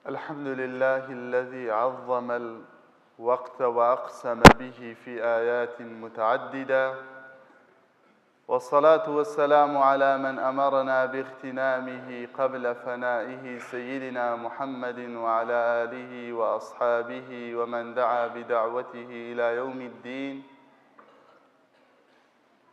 الحمد لله الذي عظم الوقت وأقسم به في آيات متعددة والصلاة والسلام على من أمرنا باغتنامه قبل فنائه سيدنا محمد وعلى آله وأصحابه ومن دعا بدعوته إلى يوم الدين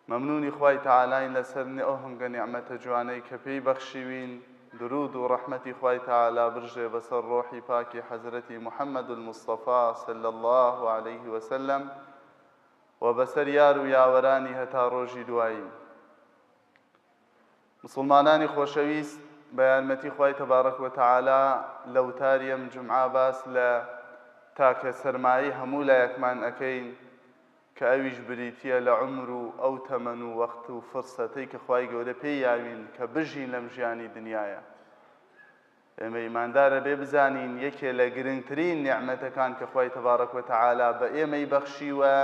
مەمنونی خوای تەعالاین لەسەر ئەو هەمگە نیعمەتە جوانەی کە پێی بەخشیوین، درود و ڕەحمەتی خوای تەعالا برژێ بەسەر ڕۆحی پاکی حەزرەتی محمد المصطفی صلی اللە علیه وسلم و بەسەر یار و یاوەرانی هەتا ڕۆژی دوایی. مسوڵمانانی خۆشەویست بە یارمەتی خوای تبارک و تعالی لە وتاری ئەم جومعە باس لە تاکە سەرمایەی هەموو لایەکمان ئەکەین کە ئەویش بریتیە لە عومر و ئەو تەمەن و وەخت و فرسەتەی کە خوای گەورە پێی یاوین کە بژین لەم ژیانی دنیایە. ئێمە ئیماندار ئەبێ بزانین یەکێ لە گرنگترین نیعمەتەکان کە خوای تبارک و تعالی بە ئێمەی بەخشیوە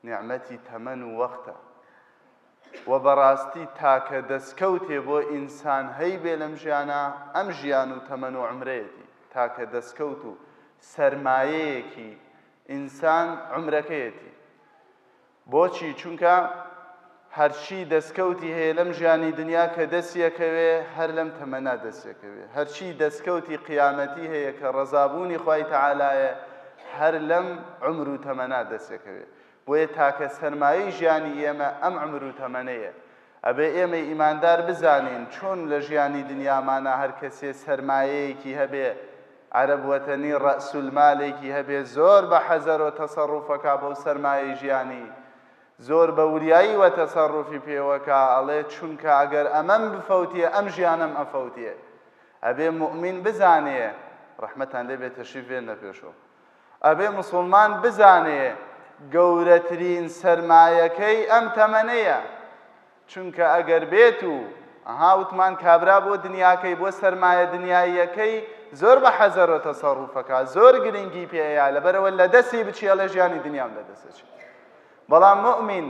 نیعمەتی تەمەن و وەختە. وە بەڕاستی تاکە دەسکەوتێ بۆ ئینسان هەیبێ لەم ژیانا ئەم ژیان و تەمەن و عومرەیەتی تاکە دەسکەوت و سەرمایەیەکی ئینسان عومرەکەیەتی بۆچی چونکە هەرچی دەسکەوتی هەیە لەم ژیانی دنیا کە دەسیەکەوێ هەر لەم تەمەنا دەسیەکەوێ هەرچی دەسکەوتی قیامەتی هەیە کە ڕەزابوونی خوای تەعالایە هەر لەم عومر و تەمەنا دەسیەکەوێ بۆیە تاکە سەرمایەی ژیانی ئێمە ئەم عومر و تەمەنەیە. ئەبێ ئێمەی ئیماندار بزانین چۆن لە ژیانی دنیامانا هەر کەسێ سەرمایەیەکی هەبێ، عەرەب وەتەنی ڕەئسولمالێکی هەبێ زۆر بە حەزەرۆ تەسەڕوفەکا بەو سەرمایەی ژیانی، زۆر بە وریاییوە تەسەڕوفی پێوەکا، ئەڵێ چونکە ئەگەر ئەمەم بفەوتێ ئەم ژیانەم ئەفەوتێ. ئەبێ موئمین بزانێ، ڕەحمەتان لێ بێ تەشریف بێننە پێشۆ. ئەبێ موسوڵمان بزانێ گەورەترین سەرمایەکەی ئەم تەمەنەیە چونکە ئەگەر بێت و ئەها وتمان کابرا بۆ دنیاکەی بۆ سەرمایە دنیاییەکەی زۆر بە حەزەرۆ تەسەڕوفەکە زۆر گرنگی پێەیە لەبەرەوە لە دەستی بچێڵێ ژیانی دنیام لە دەسەچێت بەڵام موئمین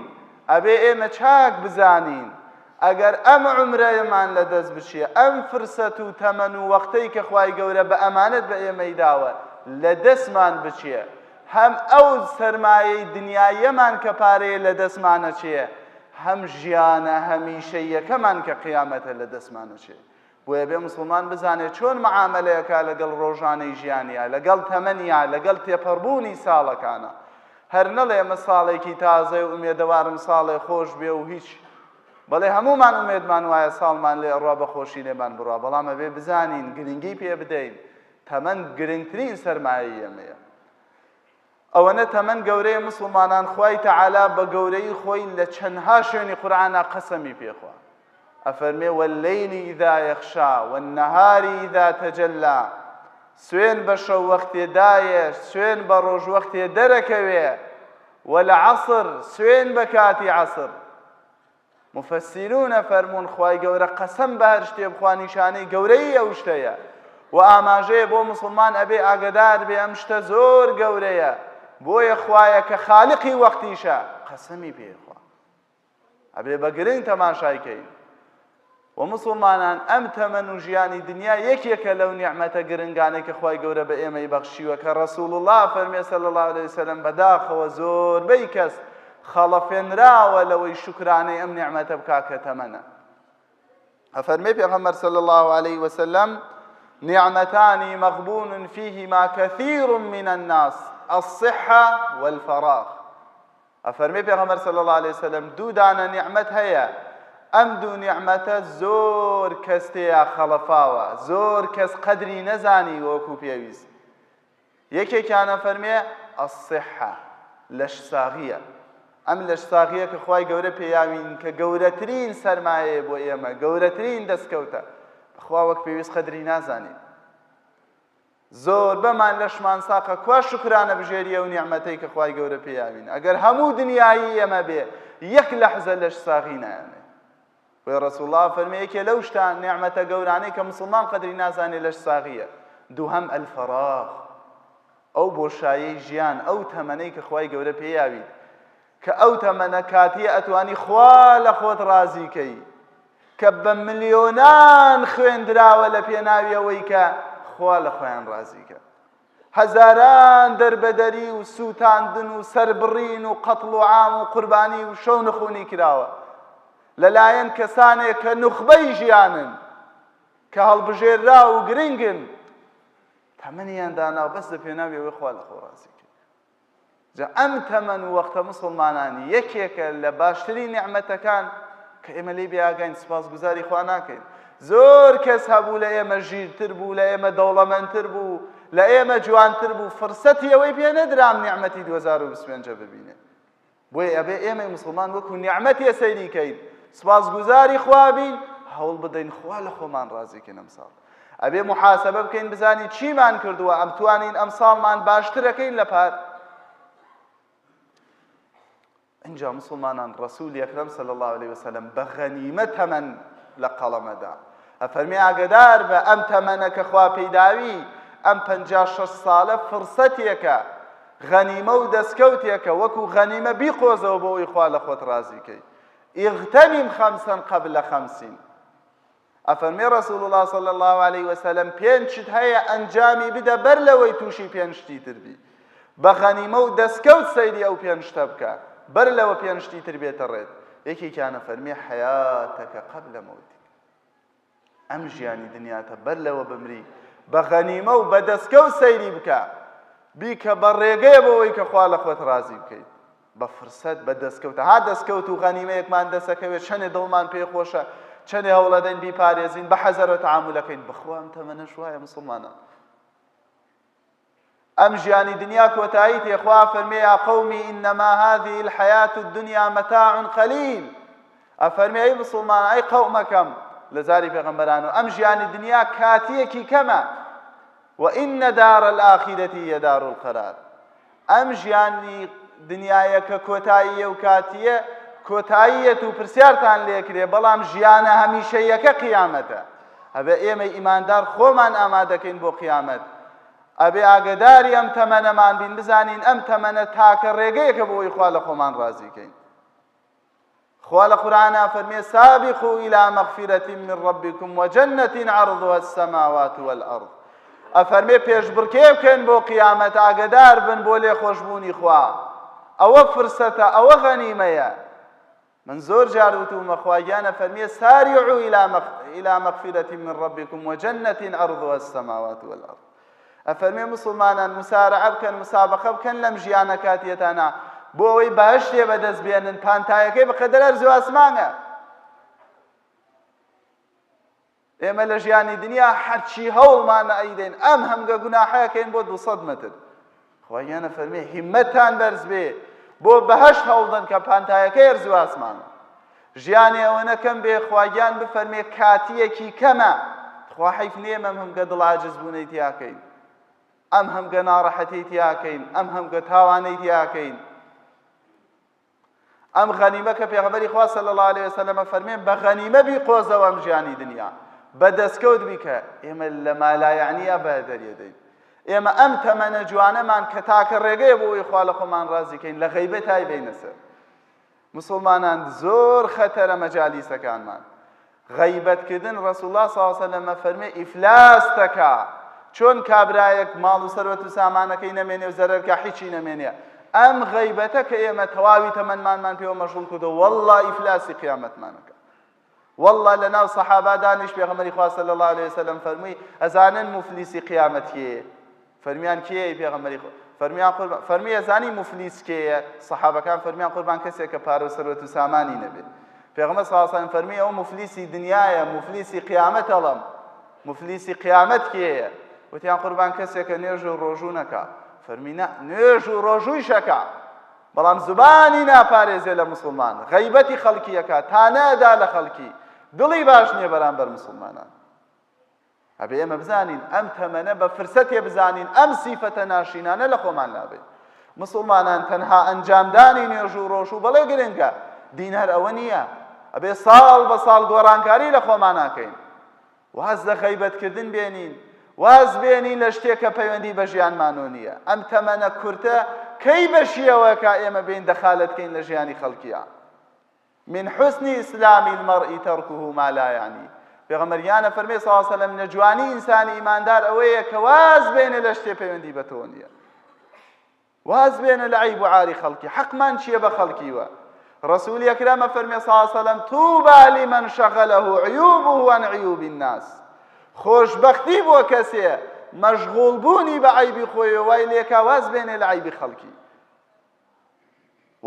ئەبێ ئێمە چاک بزانین ئەگەر ئەم عومرەمان لە دەست بچێ ئەم فرسەت و تەمەن و وەختەی کە خوای گەورە بە ئەمانەت بە ئێمەی داوە لە دەستمان بچێ هەم ئەو سەرمایەی دنیاییەمان کە پارەیە لە دەستمانەچێ هەم ژیانە هەمیشەییەکەمان کە قیامەتە لە دەستمانەچێ بۆیە بێ موسڵمان بزانێ چۆن معامەلە ئەکا لەگەڵ ڕۆژانەی ژیانیا، لەگەڵ تەمەنیا، لەگەڵ تێپەڕبوونی ساڵەکانا. هەر نەڵێ ئەمە ساڵێکی تازەیە و ئومێدەوارم ساڵێ خۆش بێ و هیچ. بەڵێ هەموومان ئومێدمان وایە ساڵمان لێ ئەڕوا بە خۆشی لێمان بڕوا، بەڵام ئەبێ بزانین گرنگی پێ بدەین، تەمەن گرنگترین سەرمایەی ئێمەیە. ئەوەنە تەمەن گەورەیە موسڵمانان خوای تەعالا بە گەورەیی خۆی لە چەندها شوێنی قورئانا قەسەمی پێ خوا ئەفەرمێ والليل اذا يغشى والنهار اذا تجلى سوێن بە شەو وەختێ دایە سوێن بە ڕۆژ وەختێ دەرەکەوێ والعصر سوێن بە کاتی عەسر مفسرون ئەفەرموون خوای گەورە قەسەم بە هەر شتێ بخوا نیشانەی گەورەیی ئەو شتەیە و ئاماژەیە بۆ موسڵمان ئەبێ ئاگەدار بێ ئەم شتە زۆر گەورەیە بۆیە خوایە کە خالقی وەختیشە قەسەمی پێ خوا ئەبێ بە گرنگ تەماشای کەین و موسڵمانان ئەم تەمەن و ژیانی دنیا یەکێکە لەو نیعمەتە گرنگانەی کە خوای گەورە بە ئێمەی بەخشیوە کە ڕەسوڵ اللە فەرمیێ صلی اللە علیه وسلم بەداخەوە زۆربەی کەس خەڵەفێنراوە لەوەی شوکرانەی ئەم نیعمەتە بکا کە تەمەنە ئەفەرمێ پێغەمبەر صلی الله علیه وسلم نعمتان مغبون فيهما كثير من الناس الصحة والفراغ ئەفەرمێ پێغەمبەر صلی اللە علیە وسلم دوو دانە نیعمەت هەیە ئەم دوو نیعمەتە زۆر کەس تێیا خەڵەفاوە زۆر کەس قەدری نەزانی وەکو پێویست یەکێکیان ئەفەرمێ الصحە لەشساغیە ئەم لەشساغیە کە خوای گەورە پێیاوین کە گەورەترین سەرمایەیە بۆ ئێمە گەورەترین دەستکەوتە بەخوا وەک پێویست قەدری نازانین زۆربەمان لەشمان ساقە کوا شوکرانە بژێری ئەو نیعمەتەی کە خوای گەورە پێیاوین ئەگەر هەموو دنیایی ئێمە بێ یەک لەحزە لەش ساغی نایەنێ بۆیە ڕسول الله فەرمی یەکێ لەو شتە نیعمەتە گەورانەی کە مسلمان قەدری نازانێ لەش ساغیە دووهەم الفراغ ئەو بۆشایەی ژیان ئەو تەمەنەی کە خوای گەورە پێیاویت کە ئەو تەمەنە کاتیە ئەتوانی خوا لە خۆت ڕازی کەی کە بە ملیۆنان خوێندراوە لە پێناوی ئەوەی کە خوا لە خۆیان ڕازی کە. هەزاران دەربەدەری و سووتاندن و سەربڕین و قەتڵ و عام و قوربانی و شەونخونی کراوە لەلایەن کەسانێک کە نوخبەی ژیانن کە هەڵبژێرراو و گرنگن تەمەنیان داناو بەس لە پێناوی ئەوەی خوا لە خۆ ڕازی کرد. جا ئەم تەمەن و وەختە موسڵمانان یەکێکە لە باشترین نیعمەتەکان کە ئێمە لێی بێئاگاین، سوپاسگوزاری خوا ناکەین. زۆر کەس هەبوو لە ئێمە ژیرتر بوو، لە ئێمە دەوڵەمەندتر بوو، لە ئێمە جوانتر بوو، فرسەتی ئەوەی پێ نەدرا ئەم نیعمەتی 2025 ببینێ. بۆیە ئەبێ ئێمەی موسڵمان وەکو نیعمەتێ سەیری کەین، سوپاسگوزاری خوا بین، هەوڵ بدەین خوا لە خۆمان ڕازی کەین ئەمساڵ. ئەبێ موحاسەبە بکەین بزانین چیمان کردووە ئەمتوانین ئەمساڵمان باشترەکەین لە پار. ئینجا موسڵمانان ڕەسوولی ئەکرەم صلی اللە علیه وسلم بە غەنیمە تەمەن لە قەڵەمەدا ئەفەرمێ ئاگەدار بە ئەم تەمەنە کە خوا پێیداوی ئەم 56 ساڵە فرسەتێکە غەنیمە و دەستکەوتێکە وەکو غەنیمە بیقۆزەوە بۆ ئەوی خوا لە خۆت ڕازی کەی اغتنم خمسا قبل خمسین ئەفەرمێ رسول اللە صلی اللە علیه وسلم پێنج شت هەیە ئەنجامی بدە بەر لەوەی تووشی پێنج شتی تر بی بە غەنیمە و دەستکەوت سەیری ئەو پێنج شتە بکە بەر لەوە پێنج شتی تر بێتە ڕێت یەکێکیان ئەفەرمێ حیاتەکە قبل مەوتک ئەم ژیانی دنیاتە بەر لەوە بمری بە غەنیمە و بە دەستکەوت سەیری بکە بیکە بە ڕێگەیە بۆ ئەوەی کە خوا لە خۆت ڕازی بکەیت بە فرسەت بە دەستکەوت ها دەستکەوت و غەنیمەیەکمان دەسەکەوێت چەنێ دڵمان پێ خۆشە چەنێ هەوڵەدەین بیپارێزین بە حەزەرەوە تەعامولەکەین بەخوا ئەم تەمەنەش وایە مسوڵمانان ئەم ژیانی دنیا کۆتایی تێ خوا فەرمێ یا قومی انما هذه الحیاة الدنیا متاع قلیل ئەفەرمێ ئەی مسوڵمان ئەی قەومەکەم لە زاری پێغەمبەران و ئەم ژیانی دنیا کاتیەکی کەمە وان دار الآخرة هی دار القرار ئەم ژیانی دنیایە کە کۆتاییە و کاتییە کۆتاییەت و پرسیارتان لێکرێ بەڵام ژیانە هەمیشەیەکە قیامەتە ئەبێ ئێمەی ئیماندار خۆمان ئامادەکەین بۆ قیامەت ئەبێ ئاگەداری ئەم تەمەنەمان بین بزانین ئەم تەمەنە تاکە ڕێگەیەکە بۆ ئەوەی خوا لە خۆمان ڕازیکەین خوا لە قورئانا فەرمێ سابقوا الی مغفرة من ربکم وجنة عرضها السماوات والارض ئەفەرمێ پێشبڕکێ بکەن بۆ قیامەت ئاگەدار بن بۆ لێخۆشبوونی خوا ئەوە فرسەتە ئەوە غەنیمەیە من زۆر جار وتومە خوا گیانە فەرمیە سارعوا الى مغفرة من ربكم وجنة عرضها السماوات والارض ئەفەرموێ موسڵمانان موسارەعە بکەن، مسابەقە بکەن لەم ژیانە کاتیەتانا بۆ ئەوەی بەهەشتێ بەدەست بێنن پانتایەکەی بەقەدەر ئەرز و ئاسمانە. ئێمە لە ژیانی دنیا هەرچی هەوڵمانە ئەیدەین ئەم هەمگە گوناحەکەین بۆ 200 مەتر خۆیانە فەرمی هیمەتان بەرز بێ بۆ بەهەشت هەوڵدەن کە پانتایەکەی ئەرز و ئاسمانە ژیانی ئەوەنە کەم بێ خوا گیان بفەرمێ کاتیەکی کەمە تخوا حەیف نیە ئەم هەمگە دڵ عاجز بوونەی تیاکەین ئەم هەمگە ناڕەحەتی تیاکەین ئەم هەمگە تاوانەی تیاکەین ئەم غەنیمە کە پێغەمبەری خوا صلی الله علیه وسلم فەرمێ بە غەنیمە بیقۆزەوە ئەم ژیانی دنیا بە دەستکەوت بیکە ئێمە لە مالایەعنیە بە دەریەدەین ئێمە ئەم تەمەنە جوانەمان کە تاکە ڕێگەیە بۆ ئەوەی خوا لە خۆمان ڕازیکەین لە غەیبەتای بینە سەر موسڵمانان زۆر خەتەرە مەجالیسەکانمان غەیبەت کردن رسول الله صلی الله علیه وسلم فەرمێ ئیفلاس تەکا چۆن کابرایەک ماڵ و سەروەت و سامانەکەی نەمێنێ و زەرەر کا هیچی نەمێنێ ئەم غەیبەتە کە ئێمە تەواوی تەمەنمانمان پێوە مەشغوڵ کردو والله ئیفلاسی قیامەتمانەکە والله لە ناو سەحابا دانیش پێغەمبەری خوا صلی الله علیه وسلم فەرمووی ئەزانن موفلیسی قیامەت کێیە فەرمیان کێیە ئی پێغەمبەری خوا فەرمیان قوربان فەرمی ئەزانی موفلیس کێیە سەحابەکان فەرمیان قوربان کەسێک کە پارە و سەروەت و سامانی نەبێت پێغەمبەر صلی الله علیه وسلم فەرمی ئەو موفلیسی دنیایە موفلیسی قیامەت ئەڵم موفلیسی قیامەت کێیە وتیان قوربان کەسێکە نوێژ و ڕۆژوو نەکا فەرمی نا نوێژ و ڕۆژووی شەکا بەڵام زبانی ناپارێزێ لە مسلمان غەیبەتی خەڵکی ئەکا تانە ئەدا لە خەڵکی دڵی باش نییە بەرامبەر مسلمانان ئەبێ ئێمە بزانین ئەم تەمەنە بە فرسەتێ بزانین ئەم سیفەتە ناشینانە لە خۆمان لابەین مسلمانان تەنها ئەنجامدانی نوێژ و ڕۆژ و بەڵێ گرنگە دین هەر ئەوە نییە ئەبێ ساڵ بە ساڵ گۆڕانکاری لە خۆماناکەین واز لە غەیبەتکردن بێنین واز بێنین لە شتێک کە پەیوەندی بە ژیانمانەوە نییە ئەم تەمەنە کورتە کەی بەشیەوە کە ئێمە بین دەخالەت کەین لە ژیانی خەڵکیە من حسن اسلام المرء ترکه ما لا یعنی. پێغەمبەر گیان ئەفەرمێ صلی اللە علیه وسلم لە جوانی ئینسانی ئیماندار ئەوەیە کە واز بێنێ لە شتێ پەیوەندی بە تۆ نییە. واز بێنە لە عەیب و عاری خەڵکی، حەقمان چییە بە خەڵکیوە؟ ڕەسوولی ئەکرەم ئەفەرمێ صلی اللە علیه وسلم طوبی لمن شغله عیوبه عن عیوب الناس خۆشبەختی بۆ کەسێ مەشغوڵ بوونی بە عەیبی خۆیەوە وای لێکا واز بێنێ لە عەیبی خەڵکی.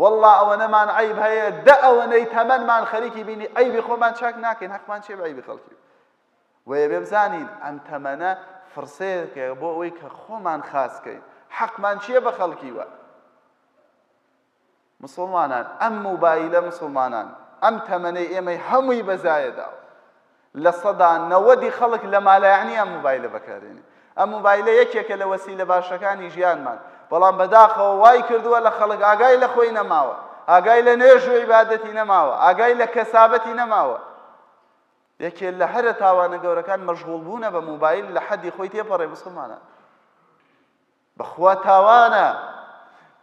واللە ئەوەنەمان عەیب هەیە دە ئەوەنەی تەمەنمان خەریکی بینی عەیبی خۆمان چاک ناکەین حەقمان چیە بە عەیبی خەڵکی بۆیە بێ بزانین ئەم تەمەنە فڕسەیەکە بۆ ئەوەی کە خۆمان خاس کەین حەقمان چییە بە خەڵکیوە مسلمانان ئەم موبایلە مسلمانان ئەم تەمەنەی ئێمەی هەمووی بەزایە داوە 90% خەڵک لە مالایانی ئەم موبایلە بەکارێنێ ئەم موبایلە یەکێکە لە وەسیلە باشەکانی ژیانمان بەڵام بەداخەوە وای کردووە لە خەڵک ئاگای لە خۆی نەماوە ئاگای لە نوێژ و عیبادەتی نەماوە ئاگای لە کەسابەتی نەماوە یەکێ لە هەرە تاوانە گەورەکان مەشغوڵ بوونە بە مۆبایل لە حەدی خۆی تێپەڕێ مسلمانان بەخوا تاوانە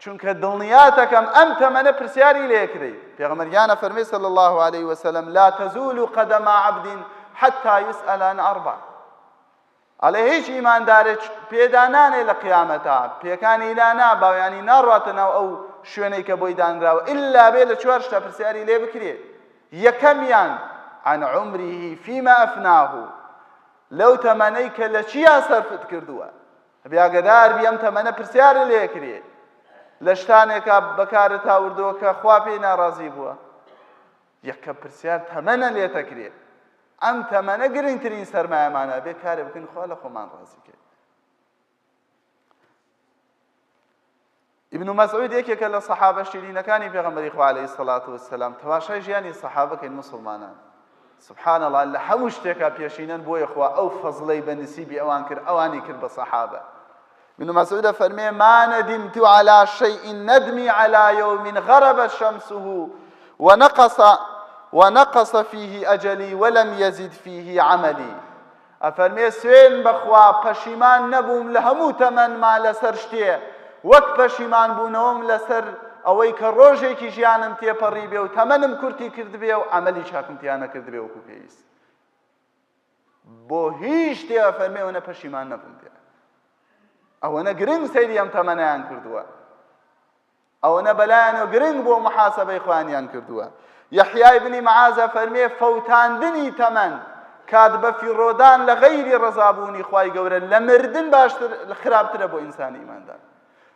چونکە دڵنیاتەکەم ئەم تەمەنە پرسیاری لێکرێ پێغەمبەر گیانە فەرمی صلی الله عليه وسلم لا تزول قدم عبد حتى يسأل عن أربع ئەڵێ هیچ ئیماندارێک پێدا نانێ لە قیامەتا پێکانی لا نابا یانی ناڕواتە ناو ئەو شوێنەی کە بۆی دانراوە ئللا بێ لە چوار شتە پرسیاری لێ بکرێ یەکەمیان عن عمره فيما أفناه لەو تەمەنەی کە لە چیا سەرفت کردووە ئەبێ ئاگەدار بی ئەم تەمەنە پرسیارە لێکرێ لە شتانێکا بەکارت هاوردووە کە خوا پێی ناڕازی بووە یەکەم پرسیار تەمەنە لێتەکرێ ئەم تەمەنە گرنگترین سەرمایەمانە بێ کارێ بکەین خوا لە خۆمان ڕازی کەین. ابن مسعود یەکێکە لە سەحابە شیرینەکانی پێغەمبەری خوا عەلەیهی سەڵات وسەلام تەماشای ژیانی سەحابەکەین مسلمانان سبحان الله لە هەموو شتێکا پێشینەن بۆیە خوا ئەو فەزڵەی بە نسیبی ئەوان کرد ئەوانی کرد بە سەحابە ابن مسعود فەرمێ ما ندمت على شيء ندمي على يوم غربت شمسه ونقص ونقص فيه أجلي ولم يزد فيه عملي ئەفەرمێ سوێن بەخوا پەشیمان نەبووم لە هەموو تەمەنما لەسەر شتێ وەک پەشیمان بوونەوەم لەسەر ئەوەی کە ڕۆژێکی ژیانم تێپەڕی بێ و تەمەنم کورتی کردبێ و عەمەلی چاکم تیا نەکردبێ وەکو پێویست بۆ هیچ شتێ ئەفەرمێ ئەوەنە پەشیمان نەبووم پێ ئەوەنە گرنگ سەیری ئەم تەمەنەیان کردووە ئەوەنە بەلایانەوە گرنگ بۆ محاسبەی خۆیانیان کردووە یەحیای بنی معاذ فەرمێ فەوتاندنی تەمەن کات بە فیڕۆدان لە غەیری ڕەزابوونی خوای گەورە لە مردن باشتر خراپترە بۆ ئینسانی ئیماندار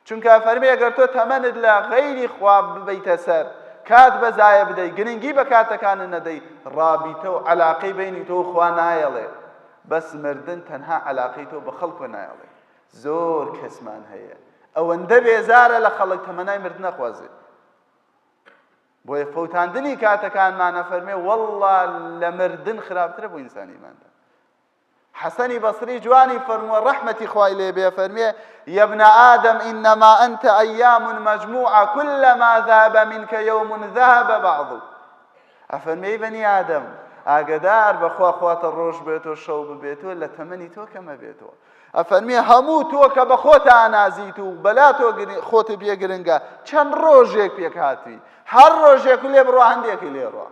چونکە فەرمی ئەگەر تۆ تەمەنت لە غەیری خوا ببەیتە سەر کات بە زایە بدەی گرنگی بە کاتەکانت نەدەی ڕابیتە و عەلاقەی بینی تۆ خوا نایەڵێ بەس مردن تەنها عەلاقەی تۆ بە خەڵکۆ نایەڵێ زۆر کەسمان هەیە ئەوەندە بێزارە لە خەڵک تەمەنای مردن نەخوازێ بۆیە فەوتاندنی کاتەکانمانە فەرمێ واللە لە مردن خراپترە بۆ ئینسانی ئیماندار حەسەنی بەسری جوانی فەرمووە ڕەحمەتی خوای لێ بێ فەرمێ يا ابن آدم إنما أنت أيام مجموعة كلما ذهب منك يوم ذهب بعضك ئەفەرمێ ی بەنی ئادەم ئاگەدار بە خوا خواتە ڕۆژ بێتۆ شەو ببێتۆ لە تەمەنی تۆ کەمە بێتەوە ئەفەرمێ هەموو تۆ کە بە خۆتە ئانازیت و بەلا تۆ خۆت پێ گرنگە چەند ڕۆژێک پێک هاتووی هەر ڕۆژێک لێ بڕوا هەندێکی لێڕوە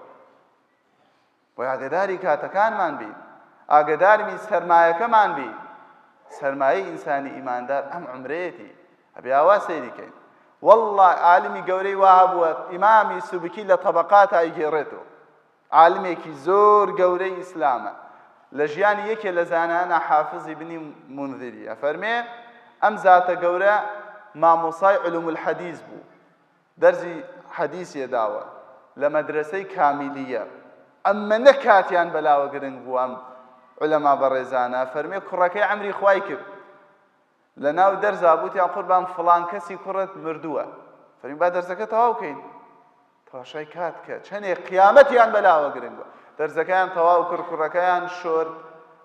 بۆی ئاگەداری کاتەکانمان بین ئاگەدارمی سەرمایەکەمان بی سەرمایەی ئینسانی ئیماندار ئەم عمرەیەتی ئەبێ ئاوا سەیری کەین والله عالمی گەورەی وا هەبووە ئیمامی سوبکی لە طبقات ئایگێڕێتەوە عالمێکی زۆر گەورەی ئیسلامە لە ژیانی یەکێ لە زانایانە حافزی بنی منذری ئەفەرمێ ئەم زاتە گەورە مامۆسای علوم الحدیث بوو دەرزی حەدیسێ داوە لە مەدرەسەی کامیلیە ئەمەنە کاتیان بەلاوە گرنگ بوو ئەم عولەما بەڕێزانە فەرمێ کوڕەکەی عەمری خوای کرد لە ناو دەرزا بوتیان قوربان فڵان کەسی کوڕت مردووە فەرمی با دەرزەکە تەواو کەین تەماشای کات کە چەنێ قیامەتیان بەلاوە گرنگ بووە دەرزەکەیان تەواو کرد کوڕەکەیان شۆرد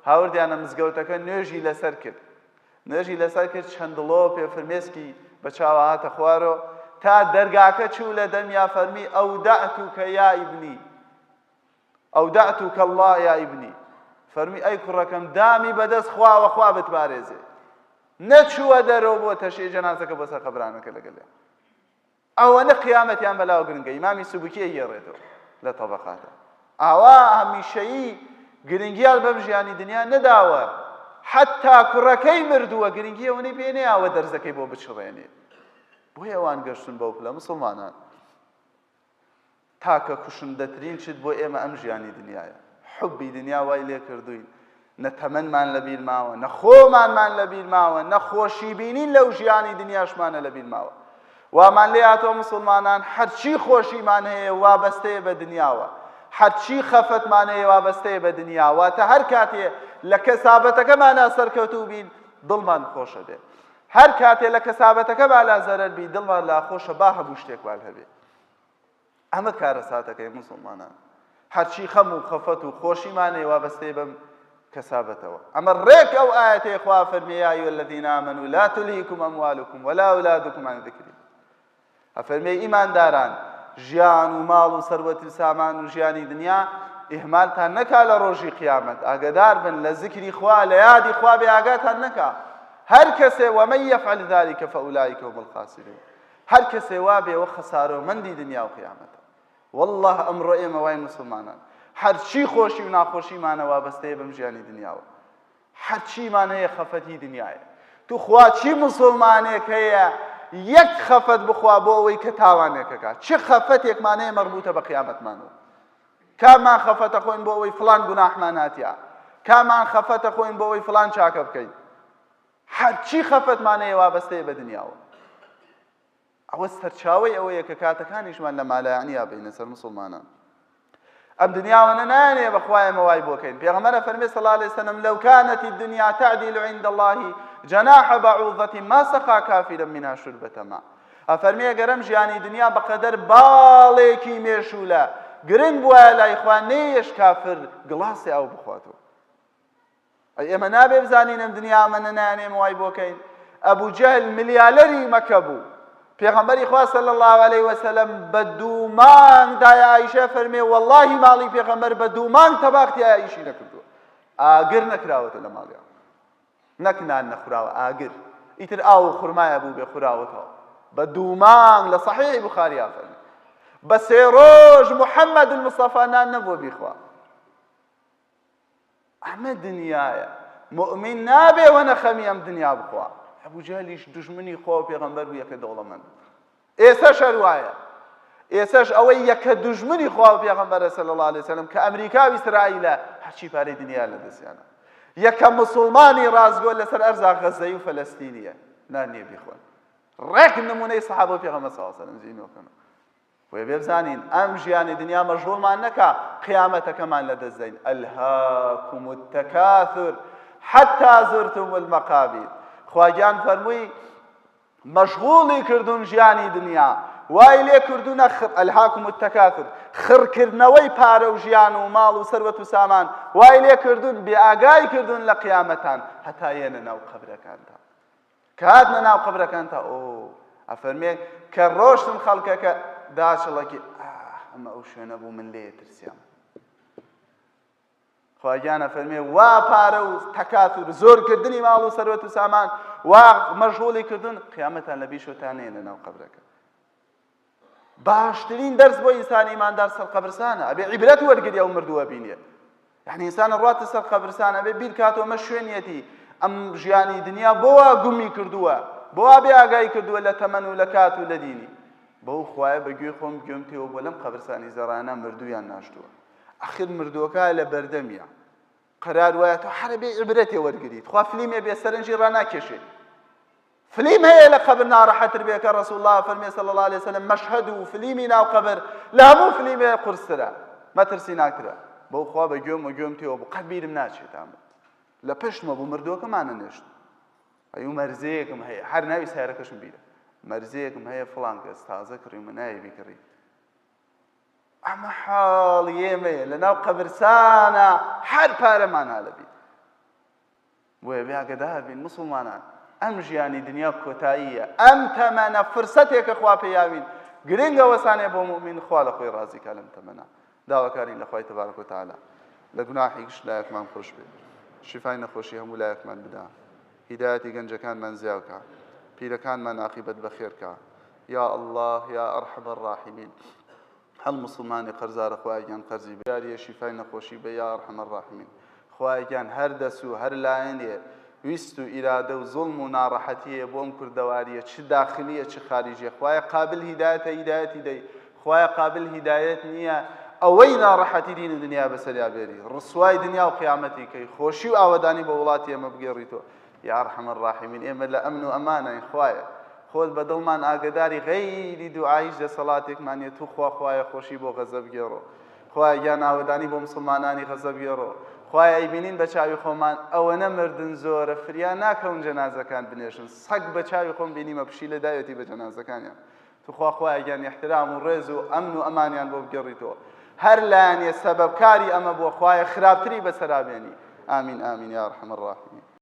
هاوردیانە مزگەوتەکە نوێژی لەسەر کرد نوێژی لەسەر کرد چەند دڵۆپێ فرمێسکی بە چاوا هاتە خوارۆ تا دەرگاکە چوو لە دەمیا فەرمی ئەودەعتوکە یا ابنی ئەودەعتوکە اللە یا ابنی فەرمی ئەی کوڕەکەم دامی بەدەست خواوە خوا بتپارێزێ نەچووە دەرەوە بۆ تەشیع جەنازەکە بۆ سەر قەبرانەکە لەگەلێ ئەوەنە قیامەتیان بەلاوە گرنگە ئیمامی سوبکی ئەیگێڕێتەوە لە تەبەقاتە ئاوا هەمیشەیی. گرنگیان بەم ژیانی دنیا نەداوە حتا کوڕەکەی مردووە گرنگی ئەوەنەی پێ نەیاوە دەرزەکەی بۆ بچڕێنێ بۆیە ئەوان گەشتن بەو پلە مسلمانان تاکە کوشندەترین شت بۆ ئێمە ئەم ژیانی دنیایە. حوبی دنیا وای لێ کردووین نە تەمەنمان لەبیر ماوە، نە خۆمانمان لەبیر ماوە، نە خۆشی بینین لەو ژیانی دنیاشمانە لەبیر ماوە. وامان لێ هاتووە مسوڵمانان هەرچی خۆشیمان هەیە وابەستەیە بە دنیاوە، هەرچی خەفەتمان هەیە وابەستەیە بە دنیا، واتە هەر کاتێ لە کەسابەتەکەمانا سەرکەوتوو بین دڵمان خۆشە بێ، هەر کاتێ لە کەسابەتەکەمانا زەرەر بین دڵمان لاخۆشە با هەموو شتێکمان هەبێ. ئەمە کارەساتەکەی موسڵمانان هەرچی خەم و خەفەت و خۆشیمان هەیە وابەستەیە بەم کەسابەتەوە ئەمە ڕێک ئەو ئاەتەی خوا فەرمی یا ایها الذین آمنوا لا تلهیکم اموالکم ولا اولادکم عن ذکری ئەفەرمێ ئیمانداران ژیان و ماڵ و سەروەت و سامان و ژیانی دنیا ئیهمالتان نەکا لە ڕۆژی قیامەت ئاگدار بن لە زیکری خوا لە یادی خوا بێ ئاگاتان نەکا هەر کەسێ ومن یفعل ذلک فاولئک هم الخاسرون هەر کەسێ وا بێ وە خەسارۆمەندی دنیا و قیامەتە واللە ئەمڕۆ ئێمە وای موسڵمانان هەرچی خۆشی و ناخۆشیمانە وابەستەیە بەم ژیانی دنیاوە هەرچیمان هەیە خەفەتی دنیایە توخوا چی مسلمانێک هەیە یەک خەفەت بخوا بۆ ئەوەی کە تاوانێکەکە چ خەفەتێکمان هەیە مەربوتە بە قیامەتمانەوە کامان خەفەتە خۆین بۆ ئەوەی فلان گوناحمان هاتیا کامان خەفەتە خۆین بۆ ئەوەی فلان چاکە بکەین هەرچی خەفەتمان هەیە وابەستەیە بە دنیاوە. ئەوە سەرچاوەی ئەوەیە کە کاتەکانیشمان لە مالایەعنیا بینە سەر مسوڵمانان. ئەم دنیاوە نە نایەنێ بەخوا ئێمە وای بۆ کەین. پێغەمبەر فەرمی صلی الله علیه وسلم لو كانت الدنيا تعدل عند الله جناح بعوضة ما سقى كافرا منها شربة ماء. ئەفەرمێ ئەگەر ئەم ژیانی دنیا بەقەدەر باڵێکی مێشوولە گرنگ بوایە لای خوا نەیەش کافر گڵاسی ئاو بخواتەوە. ئەی ئێمە نابێ بزانین ئەم دنیا ئەمە نەنایان ئێمە وای بۆکەین ئەبوو جەهل ملیالەری مەکە بوو پێغەمبەری خوا صلی الله علیه وسلم بە دوو مانگ دایە عایشە فەرمێ واللهی ماڵی پێغەمبەر بە دوو مانگ تەباخ تیا ئیشی نەکردووە ئاگر نەکراوەتە لە ماڵیان نەک نان نەخوراوە ئاگر ئیتر ئاو و خورمایە بوو بێ خوراوەتەوە بە دوو مانگ لە صحیحی بخاریا فەرمێ بە سێ ڕۆژ محەممەد المصطفى نان نەبووە بیخوا ئەمە دنیایە موئمین نابێ وەنە خەمی ئەم دنیا بخوا ئەبوو جەهلیش دوژمنی خوا و پێغەمبەر بوو یەکە دەوڵەمەند ئێسەش هەر وایە ئێسەش ئەوەی یەکە دوژمنی خوا و پێغەمبەرە صلی الله علیه وسلم کە ئەمریکا و ئیسرائیلە هەرچی پارەی دنیا لە دەستیانە یەکە مسلمانی ڕاستگۆ لەسەر ئەرزا غەزەی و فەلەستینیە نان نییە بیخۆن ڕێک نمونەی سەحابە و پێغەمبەر صلی الله علیه وسلم زینۆکەن بۆیە بێ بزانین ئەم ژیانی دنیا مەشغوڵمان نەکا قیامەتەکەمان لەدەست دەین الهاکم التکاثر حتی زرتم المقابر خواگیان فەرمووی مەشغوڵی کردوون ژیانی دنیا وای لێ کردوونە خ... الهاکم التکاثر خڕکردنەوەی پارە و ژیان و ماڵ و سەروەت و سامان وای لێ کردوون بێ ئاگای کردوون لە قیامەتان هەتا یەنە ناو قەبرەکانتان کە هاتنە ناو قەبرەکان تا ئۆ ئەفەرمێ کە ڕۆشتن خەڵکەکە داچڵەکی ئاه ئەمە ئەو شوێنە بوو من لێ ترسیام خواگیان ئەفەرمێ وا پارە و تەکاثور زۆرکردنی ماڵ و سەروەت و سامان وا مەشغوڵی کردن قیامەتان لە بیشۆتان نێنە ناو قەبرەکە باشترین دەرس بۆ ئینسانی ئیماندار سەر قەبرسانە ئەبێ عیبرەت وەرگری ئەو مردووە بینێ یعنی ئینسان ڕاتە سەر قەبرسان ئەبێ بیر کاتەوە مە شوێنیەتی ئەم ژیانی دنیا بۆ وا گومی کردووە بۆ وا بێ ئاگای کردووە لە تەمەن و لە کات و لە دینی بەو خوایە بە گوێی خۆم گوێم تێوە بۆ لەم قەبرسانی زەڕانە مردوویان ناشتووە ئەخر مردووەکە لە بەردەمیە قەرار وایە تۆ حەرە بێ عیبرەتێ وەرگریت خوا فلیمێ بێ سەرنجی ڕاناکێشێ فلیم هەیە لە قەبر ناڕەحەتر بێ کە ڕسول الله فەرمی صلی الله علیه وسلم مەشهەد و فلیمی ناو قەبر لە هەموو فلیمێ قورسترە مەترسی ناکرە بەو خوا بە گوێم و گوێم تێوە بوو قەت بیرم ناچێت ئەمە لە پشتمە بوو مردووەکەمانە نێشت ئەی مەرزەیەکم هەیە هەر ناوی سیارەکەشم بیرە مەرزەیەکم هەیە فڵان کەس تازە کڕیومە ناوی بیکڕی ئەمە حاڵی ئێمەیە لەناو قەبرسانە هەر پارەمان هالەبی بۆیە بێ ئاگەدار بین مسوڵمانان ئەم ژیانی دنیا کۆتاییە ئەم تەمەنە فرسەتێکە خوا پێیاوین گرنگە وەسانێ بۆ مومین خوا لە خۆی ڕازی کا لەم تەمەنە داواکارین لە خوای تبارک و تعالی لە گوناحی گشت لایەکمان خۆش بێ شیفای نەخۆشی هەموو لایەکمان بدا هیدایەتی گەنجەکانمان زیاکە پیرەکانمان عاقبەت بەخێرکە یا الله یا ئەرحەم الراحمین. هەڵ موسڵمانی قەرزارە خوایە گیان قەرزی بجاریە شیفای نەخۆشی بە یا ارحم الراحمین خوایە گیان هەر دەس و هەر لایەنێ ویست و ئیرادە و زوڵم و ناڕەحەتیە بۆ ئەم کوردەواریە چ داخلیە چ خاریجیە خوایە قابل هیدایەتە هیدایەتی دەی خوایە قابل هیدایەت نییە ئەوەی ناڕەحەتی دین و دنیا بەسەریا بێری ڕسوای دنیا و قیامەتی کەی خۆشی و ئاوەدانی بۆ وڵاتی ئێمە بگێڕیتەوە یا ارحم الراحمین ئێمە لە ئەمن و ئەمانین خوایە خۆت بە دڵمان ئاگەداری غەیری دوعا هیچ دەسەڵاتێکمان نیە توخوا خوایە خۆشی بۆ غەزە بگێڕۆ خوایە گیان ئاوەدانی بۆ مسوڵمانانی غەزە بگێڕۆ خوایە ئەیبینین بە چاوی خۆمان ئەوەنە مردن زۆرە فریا ناکەون جەنازەکان بنێژن سەگ بە چاوی خۆم بینیمە پشیلە داوێتی بە جەنازەکانیان توخوا خوایە گیان ئیحترام و ڕێز و ئەمن و ئەمانیان بۆ بگێڕیتەوە هەر لایەنێ سەبەبکاری ئەمە بووە خوایە خراپتری بەسەرا بێنی ئامین ئامین یا ارحم الراحمین.